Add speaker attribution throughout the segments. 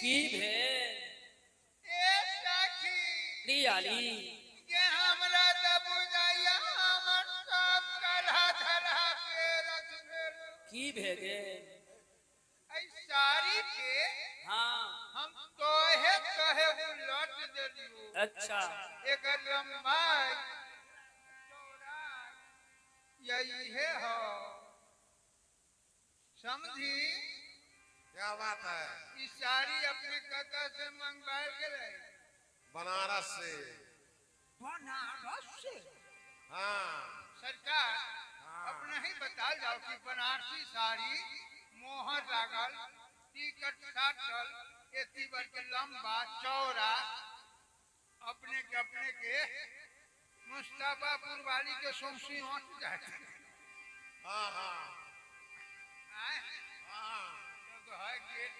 Speaker 1: की भेल?
Speaker 2: ए सखी,
Speaker 1: प्रियाली,
Speaker 2: के हमरा त बुझाइया हमर सब कलहा धरहा के रख भेल।
Speaker 1: की भे गेल?
Speaker 2: एहि साड़ी के
Speaker 1: हाँ,
Speaker 2: हम तोहे कहे उलट देलियो।
Speaker 1: अच्छा।
Speaker 2: एकर लंबाई चौड़ाई यही है हो, समझी?
Speaker 3: क्या बात है।
Speaker 2: ई साड़ी अपने कता से मंगवाए के रहे?
Speaker 3: बनारस से।
Speaker 2: बनारस से?
Speaker 3: हाँ।
Speaker 2: सरकार,
Speaker 3: हाँ।
Speaker 2: अपने ही बता जाओ कि बनारसी साड़ी मोहर लागल, टिकट साटल, एती बर के लंबा चौड़ा, अपने के मुस्ताफापुर वाली के सौंसी हट जाए।
Speaker 3: हाँ हाँ।
Speaker 2: आए?
Speaker 3: हाँ।
Speaker 2: तो है गेट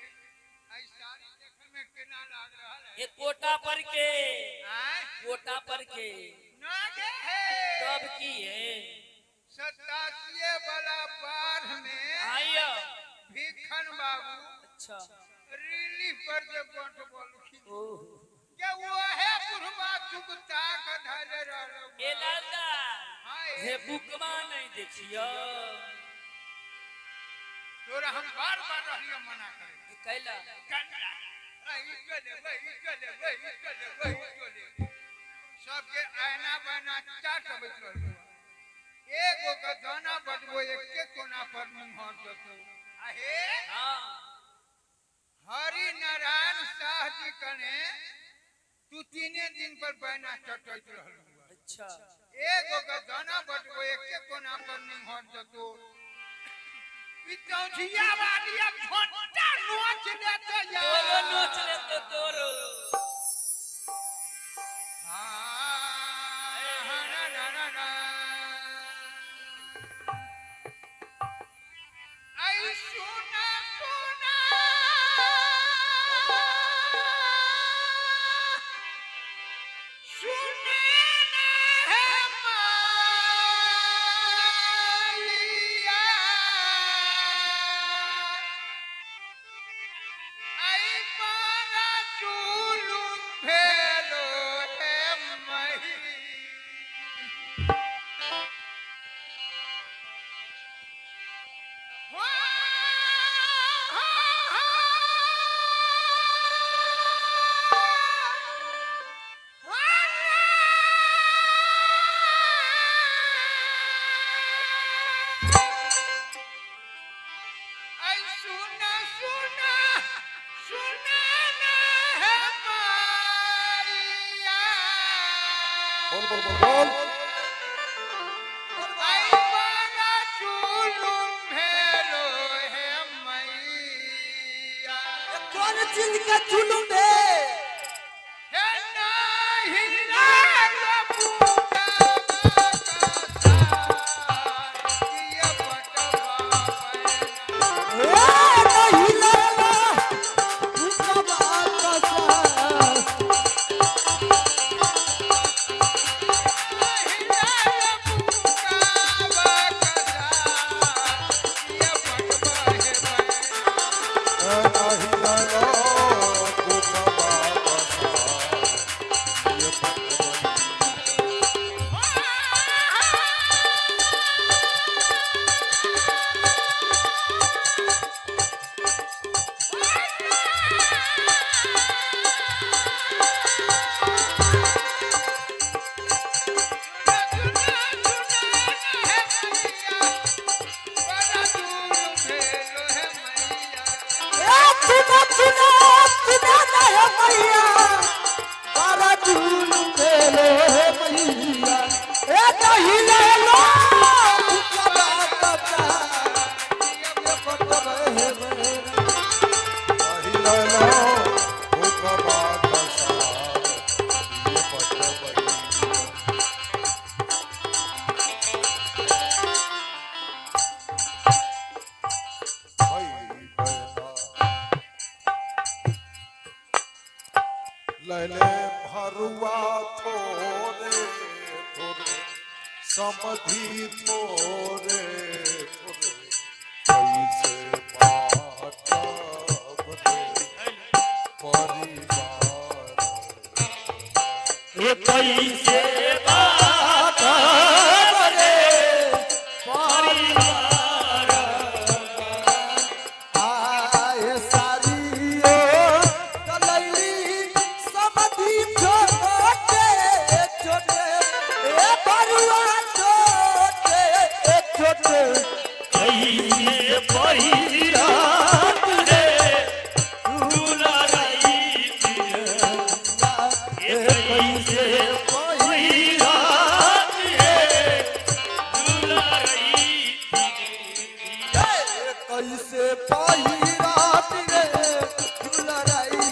Speaker 2: आई साड़ी देखे में केना लाग रहल है?
Speaker 1: ये कोटा पर के।
Speaker 2: आए?
Speaker 1: कोटा पर के।
Speaker 2: ना गे है।
Speaker 1: तब की है?
Speaker 2: 87 वाला बाढ़ में
Speaker 1: आइयो।
Speaker 2: भिखन बाबू
Speaker 1: अच्छा।
Speaker 2: रिलीफ पर जे बंट बोलखिन
Speaker 1: ओहो।
Speaker 2: के वो है बुढ़वा चुगता के धरे रहलो।
Speaker 1: ए लालदा,
Speaker 2: हाँ,
Speaker 1: हे बुकमा नहीं देखियो।
Speaker 2: तोरा हम बार बार रहियो मना करे।
Speaker 1: ई कैला?
Speaker 2: गंदा वही चले, वही चले, वही चले, वही चले, सबके आईना बना चाट अबैत रहलो। एगो के दाना बटबो एके कोना पर मुँह जतो। आहे।
Speaker 1: हाँ।
Speaker 2: हरि नारायण शाह जी कने तू तीने दिन पर बैना चटैत रहलू।
Speaker 1: अच्छा।
Speaker 2: एगो के दाना बटबो एके कोना पर निहर जतो। पितौझिया वाली अब झोंटा नोच लेते
Speaker 1: तोरो
Speaker 2: यार।
Speaker 1: नोच लेते तोरो।
Speaker 2: हाँ, ना, ना, ना, ना। आई सुना सुना सुना ना है मालिया, आई पाना चूलू भेलो हे मही। आई सुना सुना सुना ना है मारिया,
Speaker 3: बोल बोल बोल बोल।
Speaker 2: आई बड़ा चूलू भेलो है मैया।
Speaker 4: कौन चीज का जुलूम है?
Speaker 2: हे नाही लाल बूटा का ये बटवा बैना।
Speaker 4: ए नहीं लाला उसका बाप का साथ।
Speaker 2: नहीं लाल बूटा का ये बटवा है बैना।
Speaker 3: नहीं लालो कुकबा बसा ये पटवनी।
Speaker 4: ए चुना चुना चुना ना है मैया, बारा जुलूम भेलो है मैया। ए नहीं लाला उसका बाप का साथ। ये पटवा है मैया।
Speaker 3: नहीं लालो कुकबा बसा ये पटवनी। भाई बहना लैले भरुआ थोरे थोरे, समधि थोरे थोरे, कैसे बाटब रे।
Speaker 1: कैसे बात
Speaker 4: रे
Speaker 1: परिवार
Speaker 4: आए सारियो कलैली समधि छोटे छोटे ए बरुआ छोटे छोटे
Speaker 1: कैसे पहिरात रे दुलरई ए कैसे पहिरात रे दुलरई
Speaker 4: कैसे पहिरात रे दुलरई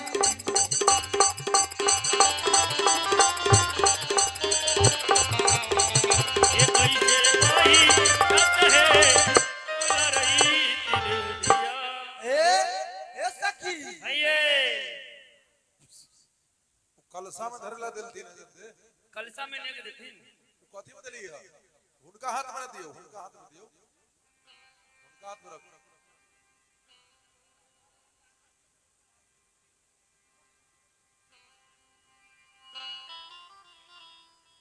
Speaker 1: ए कैसे पहिरात रे दुलरई दिया
Speaker 4: ए ए सखी
Speaker 1: भैये
Speaker 3: कलसा में धरला देलथिन से
Speaker 1: कलसा में लेके देथिन
Speaker 3: कथी में देली है हुनका हाथ में ना दियो, हुनका हाथ में दियो, हुनका हाथ में रखो।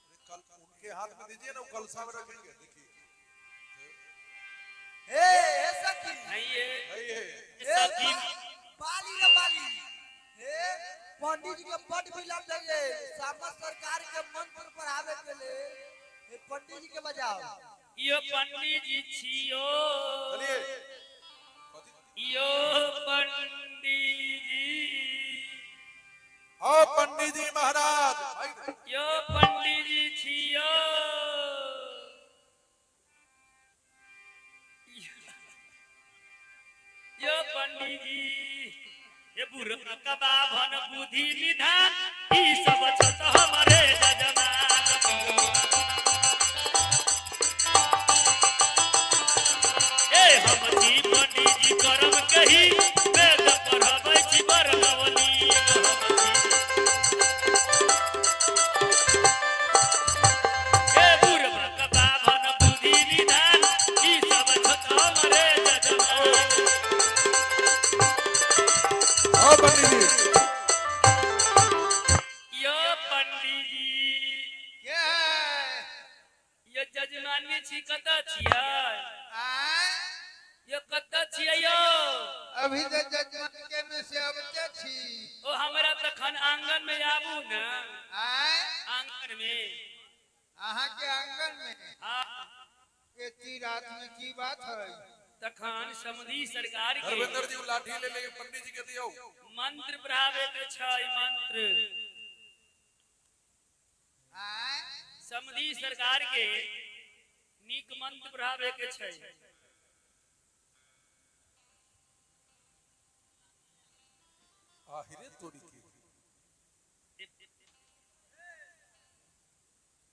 Speaker 3: अरे कल उनके हाथ में दीजिए ना, वो कलसा में रखेंगे। देखिए
Speaker 4: ए ए सखी
Speaker 1: भैये
Speaker 3: सही है।
Speaker 4: ए
Speaker 1: सखी
Speaker 4: बाली रे बाली ए पंडित जी के बड मिलल रहे सामर सरकार के मंत्र पढ़ावे के ले ए पंडित जी के बजाओ।
Speaker 1: यो पंडित जी छियो।
Speaker 3: चलिए कथी
Speaker 1: यो पंडित जी।
Speaker 3: आओ पंडित जी महाराज भाई।
Speaker 1: यो पंडित जी छियो। यो पंडित जी ये बुढ़ा का बाभन बुद्धि निधान ई सब छत हमारे जजमान। ए हम छी पंडित जी करम कही वेद पढ़बै छी बरनवली। हम छी ए बुढ़वा का बाभन बुद्धि निधान ई सब छत हमारे जजमान।
Speaker 3: आओ पंडित जी।
Speaker 1: यो पंडित जी
Speaker 2: के है?
Speaker 1: यो जजमानी छी कतऽ छियै?
Speaker 2: आँय?
Speaker 1: यो कतऽ छियै यो?
Speaker 2: अभी तऽ जजमान के में से अबते छी।
Speaker 1: ओ हमरा तखन आंगन में आबू ने।
Speaker 2: आँय?
Speaker 1: आंगन में।
Speaker 2: अहाँ के आंगन में?
Speaker 1: हाँ।
Speaker 2: एती रात में की बात है?
Speaker 1: तखन समधी सरकार के
Speaker 3: धर्मेंद्र जी वो लाठी ले लेके पंडित जी के दियो।
Speaker 1: मंत्र पढ़ावे के छै मंत्र।
Speaker 2: आँय?
Speaker 1: समधी सरकार के नीक मंत्र पढ़ावे के छै।
Speaker 3: आहिरे तोरी के।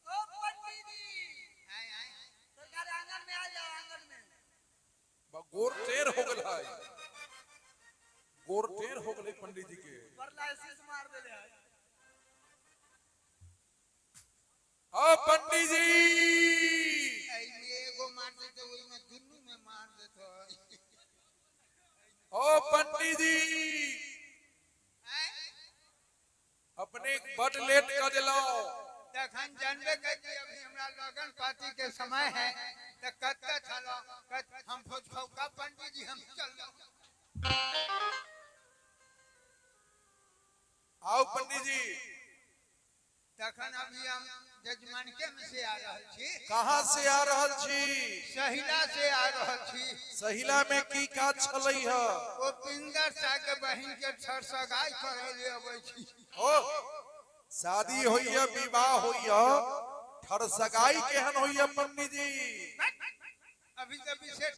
Speaker 4: ओ पंडित जी
Speaker 2: आँय, आँय।
Speaker 4: सरकार आंगन में आ जाओ आंगन में।
Speaker 3: गोर टेर हो गल है, गोर टेर हो गए पंडित जी के।
Speaker 4: पर लाइसेंस मार देले है।
Speaker 3: आओ पंडित जी।
Speaker 2: एहिमे एगो मार देते ओहिमे दुनू में मार देते।
Speaker 3: ओ पंडित जी।
Speaker 2: आँय?
Speaker 3: अपने बड लेट कर दिलो।
Speaker 2: तखन जानबे कर कि अभी हमरा लगन पाती के समय है त कत्ता छलो हम फौका पंडित जी हम चलो।
Speaker 3: आओ पंडित जी।
Speaker 2: तखन अभी हम जजमान के में से आ रहल छी।
Speaker 3: कहाँ से आ रहल छी?
Speaker 2: सहिला से आ रहल छी।
Speaker 3: सहिला में की काज छलै है?
Speaker 2: ओ पिंदर शाह के बहिन के छर सगाई करे ले अबै छी।
Speaker 3: ओ शादी होइया, विवाह होइया, ठर सगाई केहन होइया पंडित जी?
Speaker 2: अभी तो विशेष